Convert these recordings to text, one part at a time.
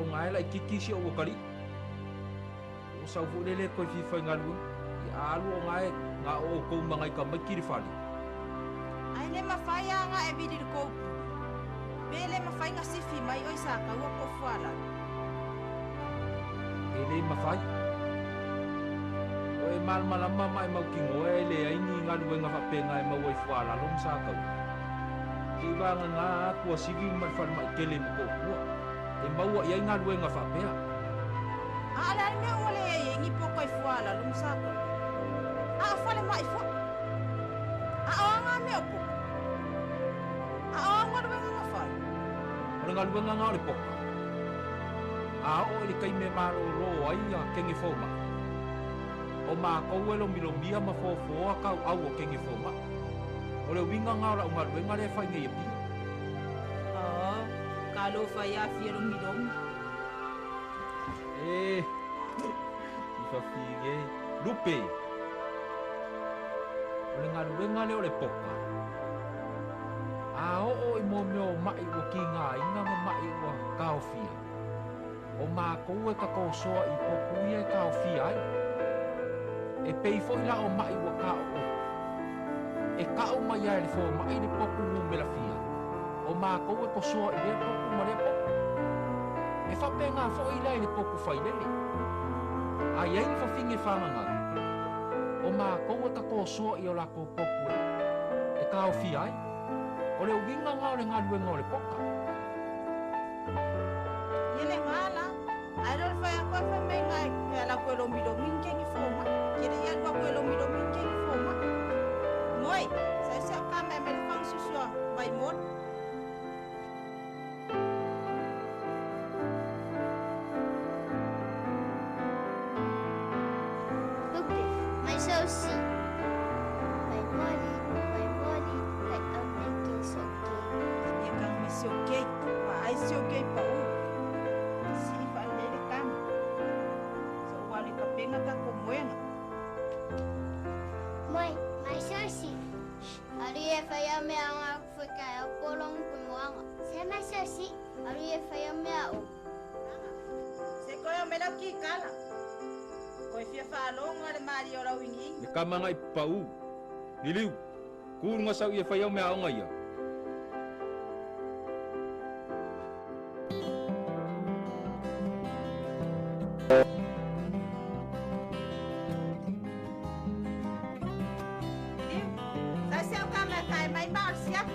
O ga e laʻitiiti si oʻu atalii. Ua sau foʻi lele e toe fia faigaluega. Ia a alu o ga e gao ʻoukou ma nai tamaiti le fale. Ae le mafai a ga e vili i le tou pule. Pe le mafai na sifi mai oe i Sataua po o Fualalo. E le mafai. O e malamalama ma e mautinoa e leai ni galuega faapena e maua i Fualalo ma Sataua. Seiavagagā a Tuasivi ma le falemai tele i Motootua e maua i ai galuega faapea. A o le a le mea ua leai ai ni poka i Fualalo ma Sataua? A o falemai foʻi? A o a ngā mea o poka? A o a galuega na fai? O le galuega ga o le poka. A oo i le taimi e malōlō ai ia kene fomaʻi, o makou e lomilomia ma fōfōa tauʻau o kene fomaʻi. O le uiga ga o laʻu galuega lea e fai nei Apia. Oh, talofa iā fia lomilomi. E, fafine, Lupe. O le galuega lea o le poka. A oo i mea o maʻi ua kigāina ma maʻi ua taofia, o makou e tatosoa i poku ia e taofia ai. E pei foʻi la o maʻi ua kaʻoʻo. E kaʻu mai a e le fomaʻi le poku numera fia, o makou e kosoa i lea poku ma lea poku. E faapegā foʻi la i le poku failele. A iai ni fafine fagagau, o makou e tatosoa i o lakou poku e taofia ai. O le uiga ga o le galuega o le poka. Ia le ga la, ae le o le fai atu ai fai mai ga e ala atu e lomilomi ni keni fomaʻi. Ke le i alu atu e lomilomi ni keni fomaʻi. Moe, sa se o ka mea me le fagasusu a Vaimola. Lupe, mai sausi. Vaimoli, Vaimoli, kai au nei ke soke. Ia kau me si o kei, pa ai si o kei pa u. Si i whaalelei le kama. Sa o alu i ka penga ka ko moenga. Moe, mai sausi. Alu e whai au mea o ngā kuwhika e au polongu ku moanga. Se mai sausi, alu e whai au mea o. Se koe o me lau ki kala. Koe fia whaalongo a le maali o lau ingi. Le kama ngai pau. Liliu, kū luga sau ia fai au mea aoga ia. Liliu, sa se o ka mea kai mai ma o le siaki.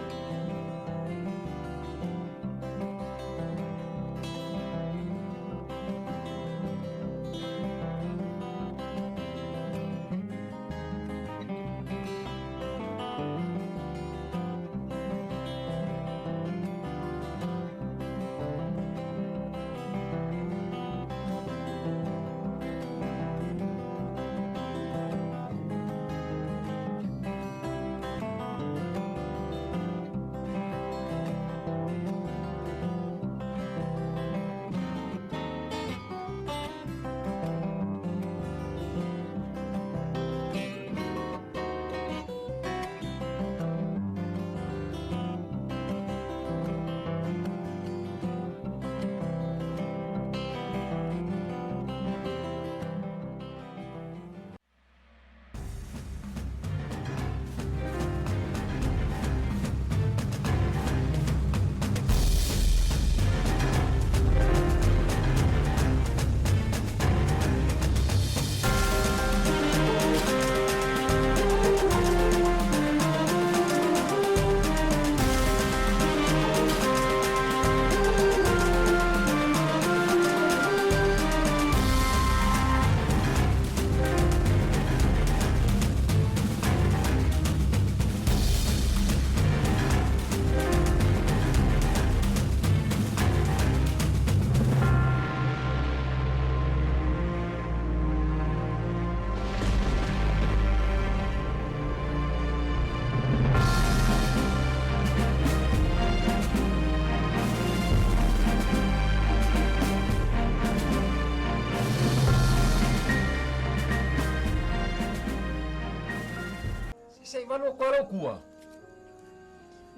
Se i valu o koe lau kua.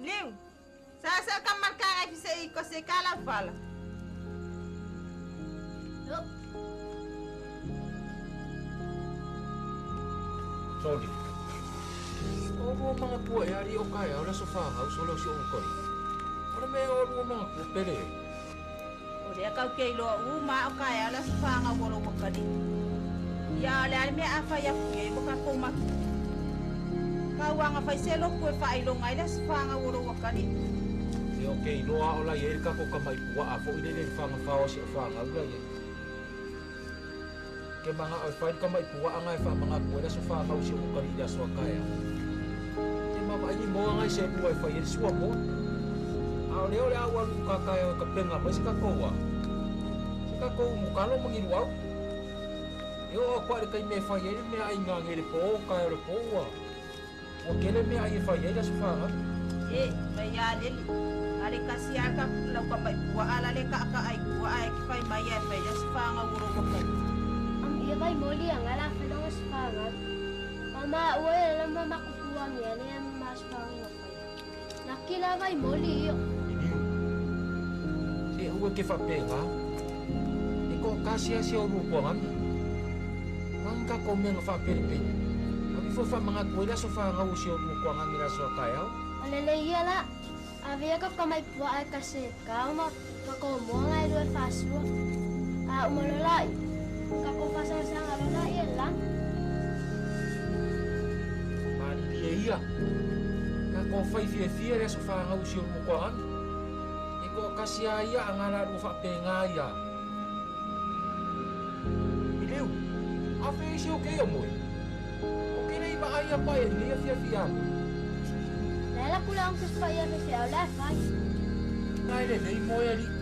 Liu, sa se o ka malkara i se i ko se ka lau fala. Yo. Soli. O lua magatua e ali o kae au le aso fagau sole o si ou kali. O le mea o lua magatua pele. O lea kau ke iloa uma o kae au le aso fagau o lou akalii. Ia o le a le mea a fai aku i ai ua tatou matua. Tauaga fai se lotu e faailoga ai le aso fagau o lou akalii. Se o ke iloa o la i ai le tatou tamaipuaa foʻi lele i le fagafao o si o fagau la i ai. Ke manaʻo e fai le tamaipuaaga e faamanatu ai le aso fagau si ou ukalii i le aso a taeao. Ke mavaai ni moa ga e selua e fai ai le suamoa. A o lea o le a ou alu i uka taeao e tapena mai se tatou a. Se tatou umukalo ma ni luau. E oo atu lava i le taimi e fai ai le meaai nanei i le po, taeao i le po ua ua tele meaai e fai ai le aso fanau. E, mai ia lele. A le kasi lava ka lau tamaipuaa la le taataa i tua ae ke fai mai ae fai le aso fagau o lou akalii. Am ia vai moli anga la fai longa aso fagau. Mama ua ia la ma makupu angi ale ma aso fagau fai. Laki la vai moli io. Iliu. Se aua e ke faapena. E toatasi lava si o lua puagagi. Magi tatou mea na faapelepele. Ave ifo e faamanatu ai le aso fanau o si o lua puagagi i le aso a taeao. O le lei ia la. Ave ia ka tamaipuaa e kase kao ma ka ko moanga e lua e faasua. A uma loa laia, ka ko faasangasaga loa laia i le lagi. Malilie ia. Tatou fai fiafia i le aso fanau o si o lua puagagi. E toatasi lava ia a na la lua faapena ia. Iliu, a fe isi o keia moe? O ke le i vaai a pae i nei afiafi a moe. La la kula ang kuspa ia fe fe au la fai. Ngai lelei moe alii.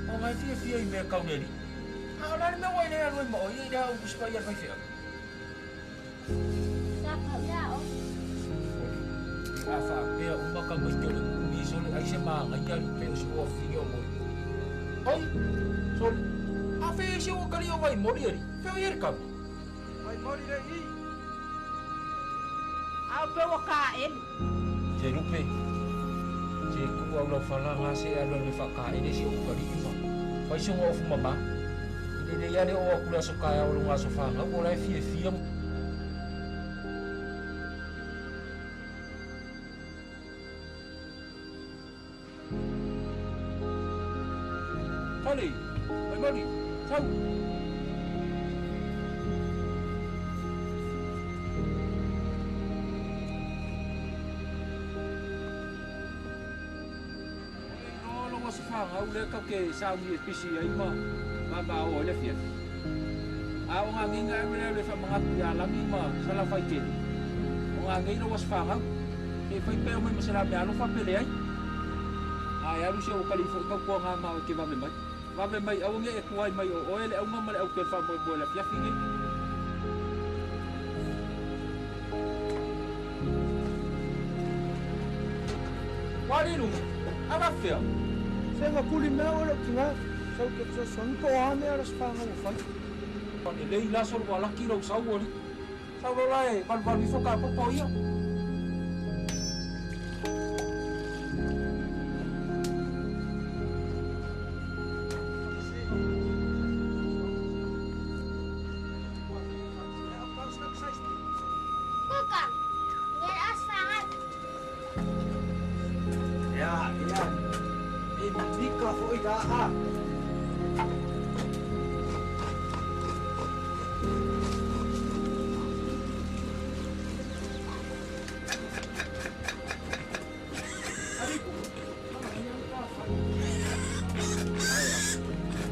O ngai fiafia i mea kau le alii. A o le a le mea ua e le alu ai ma oe ia i le au kuspa ia le faifeau? Sa kau ia o. Sole, a faapea uma tamaiti o le nuu nei sole ai se magaia alii pe o si ua fili o moe. Oi, sole, a fe isi ua kali o vai moli alii, fe o ia le kama. Vai moli le i. A o pe ua kaele. Se lupe, se tuu au lau falaga se e alualu e faakaele si ou ukalii ma fai sona ofu mama. I lelei lava le oo atu i le aso taeao o lona aso fanau o la e fiafia. Sole, vai moli, sau. O le iloa o lou aso fanau lea tatou te sauni e pisi ai ma vavao ai le afiafi. A o gagiga ea le alu e faamanatu iā Lagi ma Salafaitele, o gagei lou aso fanau. Se i fai pea mai ma se la meaalofa pe leai. A e alu si ou ukalii foi tautuaga ma oe e te vave mai. Vave mai aua ne i e tuai mai o oe le auga ma le aute o le faamoemoe i le afiafi nei. Ua ali i luga, a faapefea? Se nga kuli mea oe lou tina, sau ke fesoasoani po o a mea le aso fanau ua fai. Ua lelei la solo ua laki lou sau alii. Sau loa la e valuvalu ifo kapopo ia. Kuka, ngen as fangau. Ia, ia. E mimika foi la a.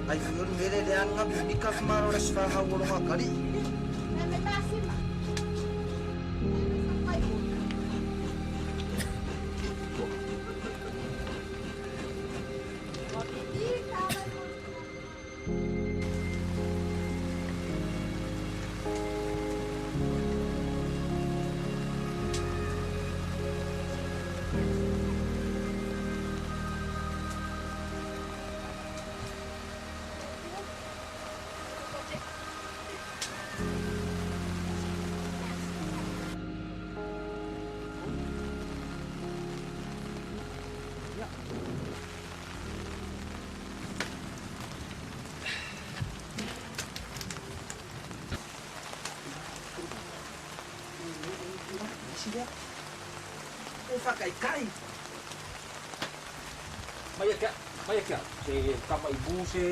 Ai fui ngele le anga mimika fmaro le aso fangau o longa akalii. Me tasima. Me sa fai Ua mimika vai moli. lea. E whakaikai. Mai e kia, mai e kia. Se tama i mū se,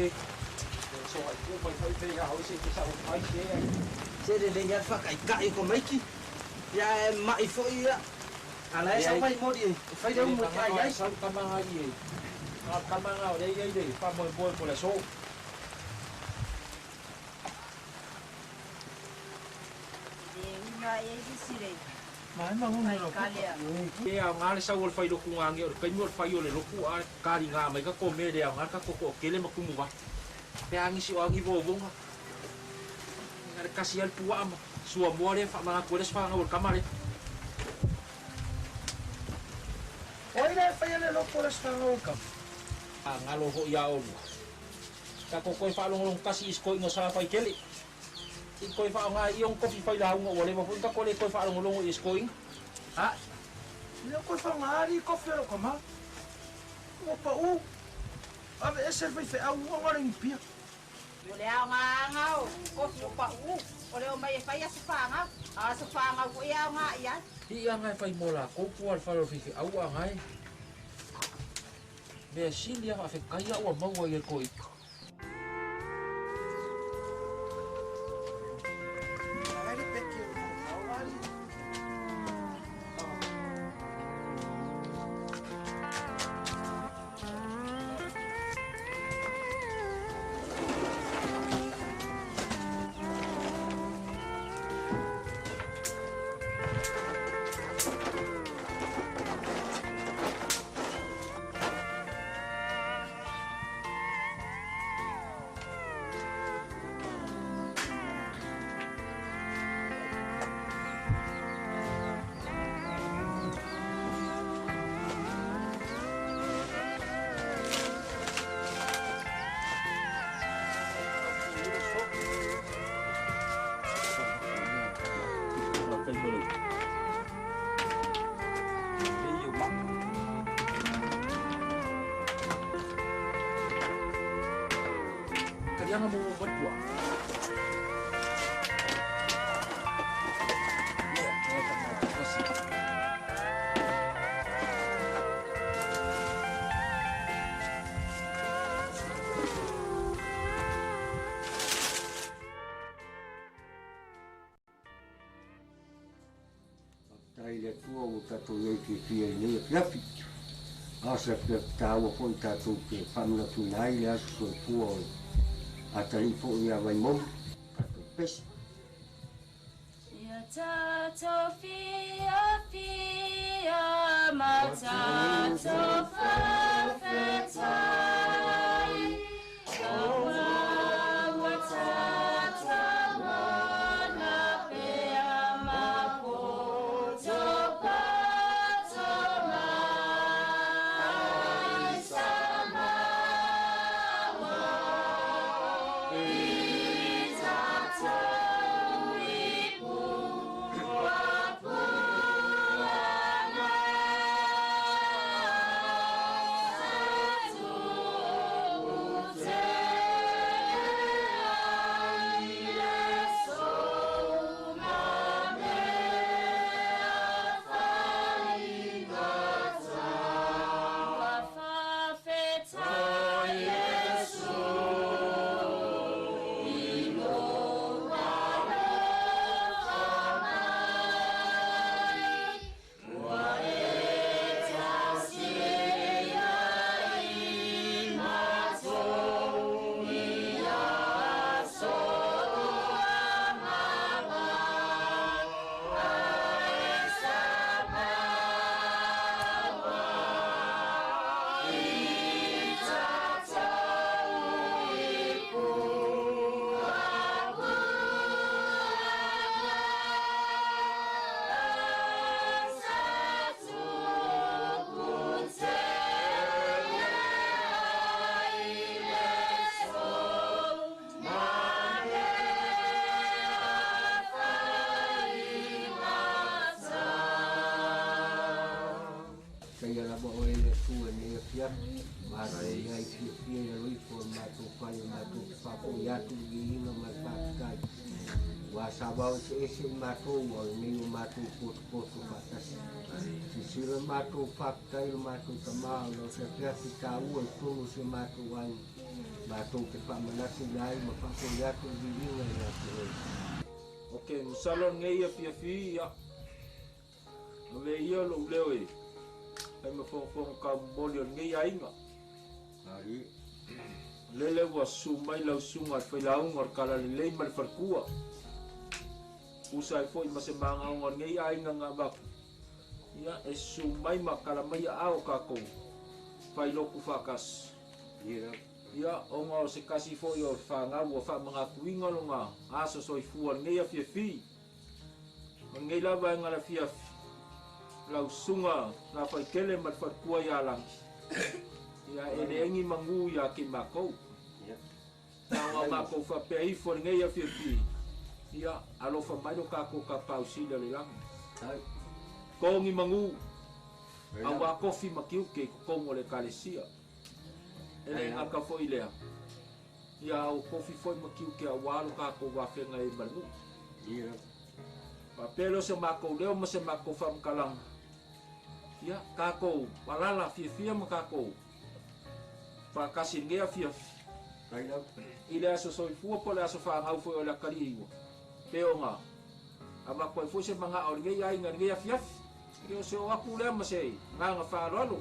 so ai pū mai whai pē hau se te sa o mai se. Se le le ia whakaikai ko maiki. Ia e mai fo ia. Ala e sau mai mori e. Whai reu mo tai ai. Sau tamanga i e. Ngā tamanga o le ia i le, wha moe moe mo le so. E a ngā le sau o le whailoku ngā nge o le kaimi o le whai o le loku a kari ngā mai ka kome le a ngā ka koko o kele makumu wa. Pe angi si o angi vōvonga. Ngā le kasi al pua ama. Sua mua le wha mga kue le swanga o le kamare. Oi le whai le loku o le swanga o le kam. A ngā loho ia o lua. Ka koko e whaalongolong kasi isko ingo sa whai kele. I koe wha ngā iong kofi whai launga o le wafu. Ka kole koe whaalongolongo i isko inga. Ha? Ia koe wha ngā ari kofi aro kama. O pa u. Ave ese whai whai au o ngā rengi pia. O le ao ngā ngau, kofi o pa u. O le o mai e whai a sawhanga. A sawhanga o e ao ngā ia. I ia ngai whai mō la koupu al whalo whiwhi au a ngai. Mea sili a whawhe kai au a maua i e koe. Tātou nei te fia i nei afiafi. A se pia tāua foi tātou ke whamna tuna ai le aso soifua o atari foi ia Vaimauga, tātou pesi. Ia tātou fia fia ma tātou whawhetai. Ka ua tātou mana pea ma poto pato mai Samoa. I tātou i pua pua Fia fia i le loifo o matou fale o matou faafoi atu i inga ma le faafetai. Ua savao eseese i matou o lenei o matou potopoto faatasi. Silasila le matou faafetai i lo matou Tama o lo o feafeafi taua i totonu o si o matou aiga, matou te faamanatu ina ai ma faafoi atu le viiga ia te oe. Ok, masalo lenei afiafi, ia, ave ia lou leo e fai ma fogafoga taumomoli o lenei aiga. Malie. Lele ua susu mai lau susuga i le failauga o le Talalelei ma le faletua. Tusa ai foi ma se magaoga o lenei aiga na avatu, ia, e susu mai ma tala mai aao o tatou failotu faatasi. Ia. Ia, ona o se tasi foi o fanau ua faamanatuina lona aso soifua i lenei afiafi. O lenei lava e le afiafi, lau susuga Lafaitele ma le faletua ia Lagi. Ia, e leai ni manu ia te i matou. Ia. Na ona matou faapea ifo i lenei afiafi, ia, alofa mai lo tatou Tapaau Sili o le lagi. Ai. Togi manu, Ai auā lava. kofi ma tiute i totonu o le Ekalesia. E le Ai lava. gata foi lea, ia o kofi foi ma tiute auā lo tatou vafeagai ai ma le nuu. Ia lava. Faapea lea o se matou leo ma se matou faamatalaga, ia, tatou alaala fiafia ma tatou faatasi i lenei afiafi. Ai lava. I le aso soifua po o le aso fanau foi o le atalii ua pei ona avatu ai foi se manao o lenei aiga i lenei afiafi. Ia o se oo atu lea ma se agaga faaaloalo.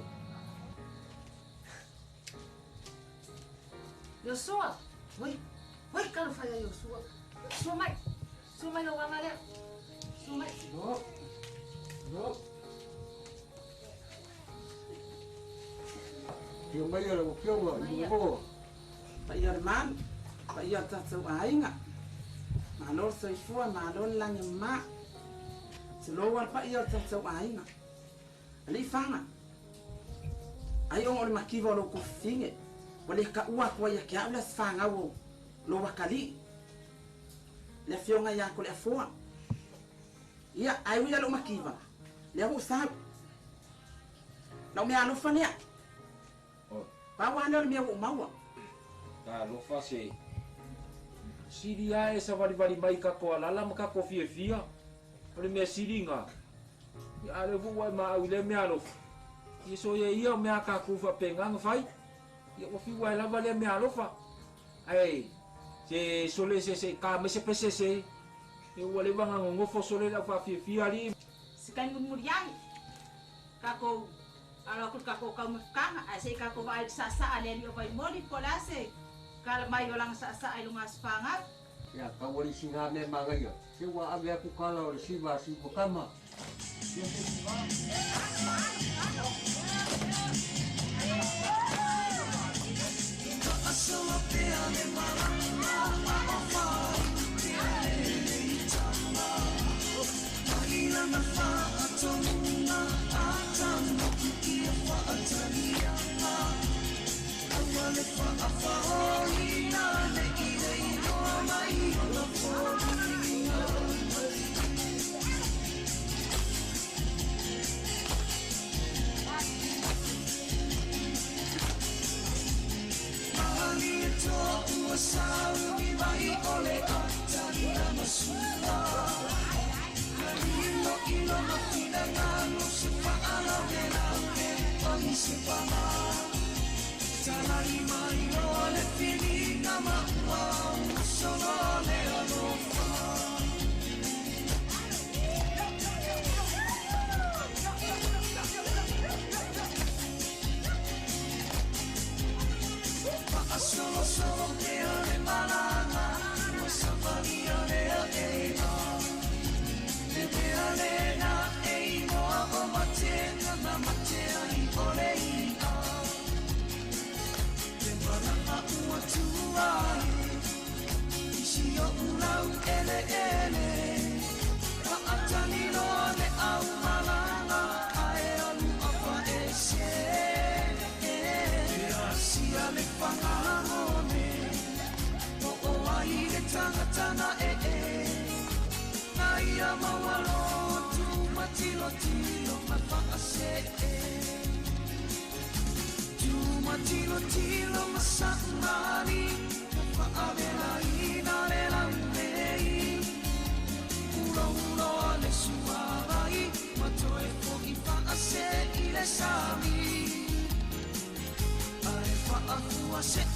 Iosua, ui, ui, talofa ia Iosua. Sua mai, sua mai lau aga lea. Sua mai. No. No. Afio maia lau Afioga i le nofoa. Paia o le malu, paia o le tatou aiga. Malo le soifua, malo le lagi mama. Tulou a le paia o le tatou aiga. Alii faga, ai ona o le mativa o lou kofifine, ua le taua atu ai ia te au le aso fanau o lou atalii, le afioga ia Toleafoa. Ia, ae ui la i lou mativa, lea ua ou sau. Lau meaalofa lea. Oh. Pau lava lea o le mea ua ou maua. Talofa se sili lava e savalivali mai i tatou alala ma tatou fiafia. O le mea sili lena, ia a o lea foi ua e maau i lea meaalofa, ia soia ia o mea a tatou faapena ona fai. Ia ua fiu ai lava lea meaalofa. Ae se sole se se i ta mai se pese se, ia ua leva ona nonofo sole le au faafiafia alii. Se taimi mulimuli ane, tatou alo atu i le tatou taumafataga, ae se i tatou vaai i le saasaa a le alii o Vaimoli po o le a se tala mai o lana saasaa i luga aso fanau. Ia, tau alii sina mea manaia, se ua ave atu tala o le siva a Siumakama.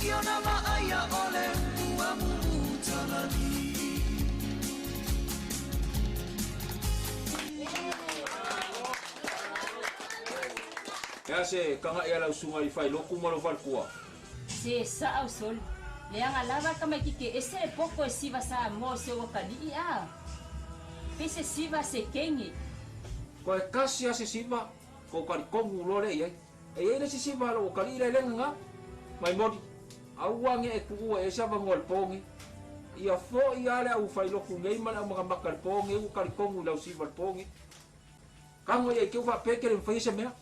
Ea se kanga ia lau sunga i whai loku malo falkua. Se sa au sol. Leaga lava tamaititi e ese le poko e siva sa mo se ua kalii a. Pe se siva se kenge. Ko e kasi a se siva, ko kari kongu lo le iai. E iai le se siva lo o kali le lenga nga. Mai mori, au wange e kuua e sa vango al pongi. Ia fo ia le au whai loku ngei mana au makamaka le pongi, u kari kongu lau siva le pongi. Kango ia i ke uwa peke le mwhai se mea.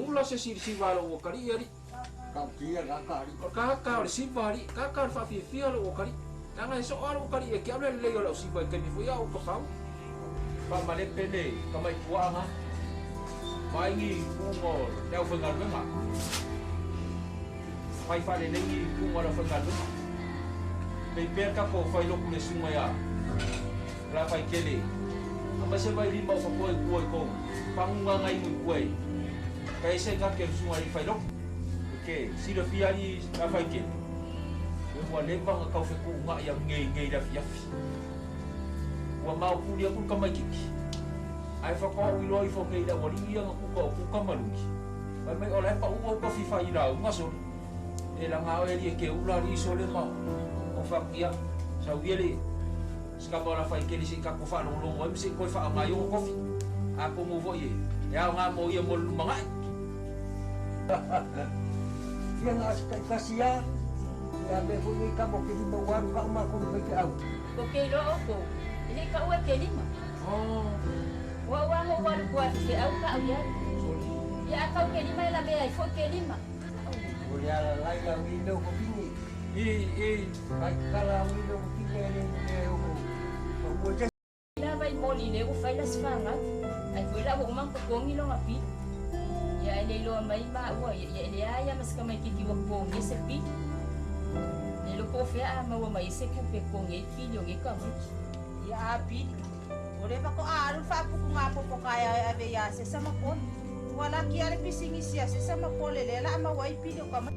Ula se siri siva lo o kari ari. Ka kia ka kari. O ka ka o le siva ari, ka ka fa fi fi lo o kari. Tanga so alo kari e kia le le o siva ke mi fuia o ka pau. Pa male pele ka mai puanga. Mai ngi kungo le au whenga lunga. Mai whare lengi kungo le whenga lunga. Pei pea ka ko whai loku le sunga ia. La whai kele. Ama se vai lima o whakoe kuoi kou. Pangunga ngai mui kuei. Ka ese ngā ke sunga i whai loku. Ke sira fiari la whai kele. Me ua lewa ngā kau wheku ngā ia ngei ngei la fiafi. Ua mau puri aku ka mai kiki. Ai whakao i loa i whakei la wali ia ngā kuka o kuka malungi. Mai mai o lepa ua uka fifa i rau ngā sole. E la ngā oe lie ke ula ri sole ma o whakia. Sau iele skapa la whai kele si kako whalongo ai mse koe wha ngai o kofi. A kongo voi e. E au ngā mo ia mo lumangai. Fia ngā kasi a, ia me fui ka mo ke lima waru ka uma ko me ke au. Ko ke ro ko. Ile ka ua ke lima. Oh. Wa wa ho waru ko ke au ka au ia. Ia ka ke lima la be ai fo ke lima. O le ala lai la wi no ko pini. I. Kai kala wi no ko pini le le o. O te. La vai moli le o fai la sfanga. Ai foi la o man ko kongi lo ngapi. Ia ele lo mai ma ua ia ele ia mas ka mai kiki wa kongi se pi. Le lo ko fe a ma wa mai se ku pe kongi pi lo ngi ka mu. Ia a pi. O le pa ko aru fa pu ku ngapo po kaya ave ia se sama pon. Wala ki ale pisingi sia se sama pole le la ma wai pi lo ka mai.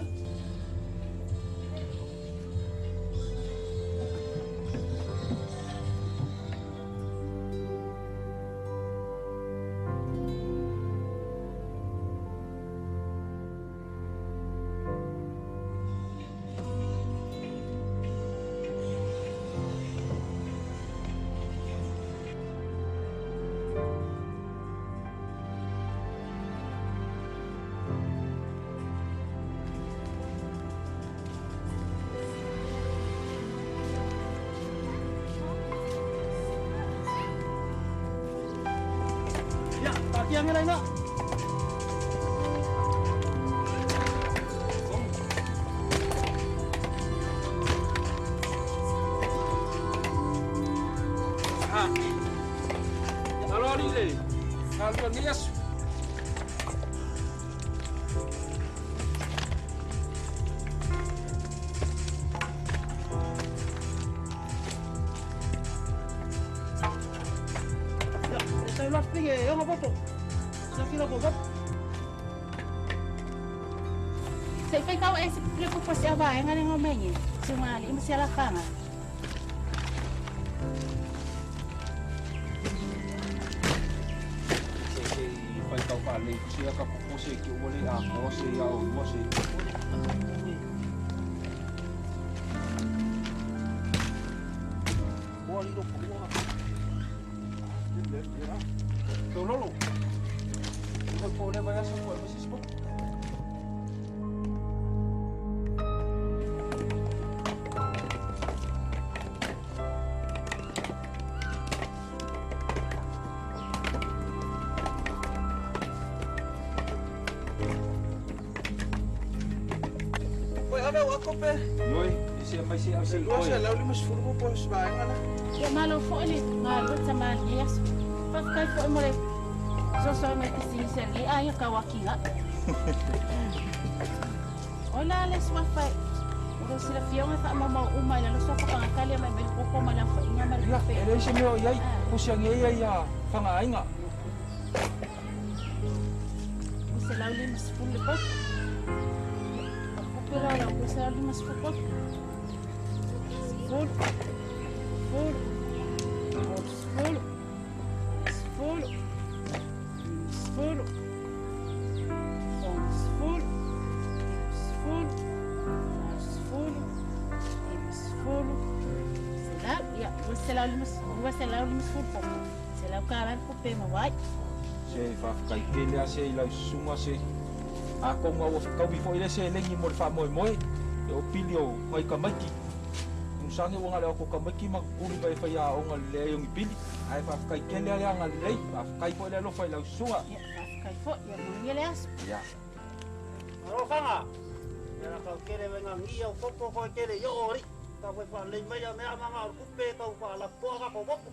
ange lai na. Ha. Alo ali le. Ka lua nei aso. Ya, e sai loa pinge e onga popo. Sa kilo ko pop. Se fai kau e se le ko se ava e ngale ngomenye. Se mali i se la fanga. Se se fai kau pa le se ka popo se ki o le a ko se ia o mo se. Boa li lo ko. Lolo. Ko po le vai aso ko se se Oi, ave o akope. Noi, se mai se au se. Lua se lau lima sefulu po po se vaega la. Ia malo foi le ngā lua ta mali aso. Whawhikai foi mo le soso mai te sini se li ai ka wakinga. Ola le swafai. O se la fionga fa mama o mai la so fa ka le mai me ko ma la fa inga ma Ia, le e le se mea o iai, ko se ange ia ia whanga ainga. O se lau lima sefulu le po. O pera la o se lau lima sefulu po. Sefulu. Sefulu. Sefulu. Sefulu. Sefulu. Sefulu. Sefulu. Sefulu. Sefulu. Selau, ia, ua selau lima, ua selau lima sefulu po. Selau ka la po pe ma wai. Se whawhikai kele a se i lau susunga se. A konga ua whakaubi fo i le se lengi mo le wha moe e o pili o ngai ka maiki. Musange ua ngale o ko ka maiki ma kuri pai whai a onga le ai ongi pili. Ai whawhikai kele a le anga lei, whawhikai fo i le alofa i lau susunga. Ia, whawhikai fo, ia manuia le aso. Ia. Alo fanga. Ia na kau kele wenga ngi au popo ko kele yo ori. Ka wai fa lei mai a mea manga o kupe kau fa la poa ka ko popo.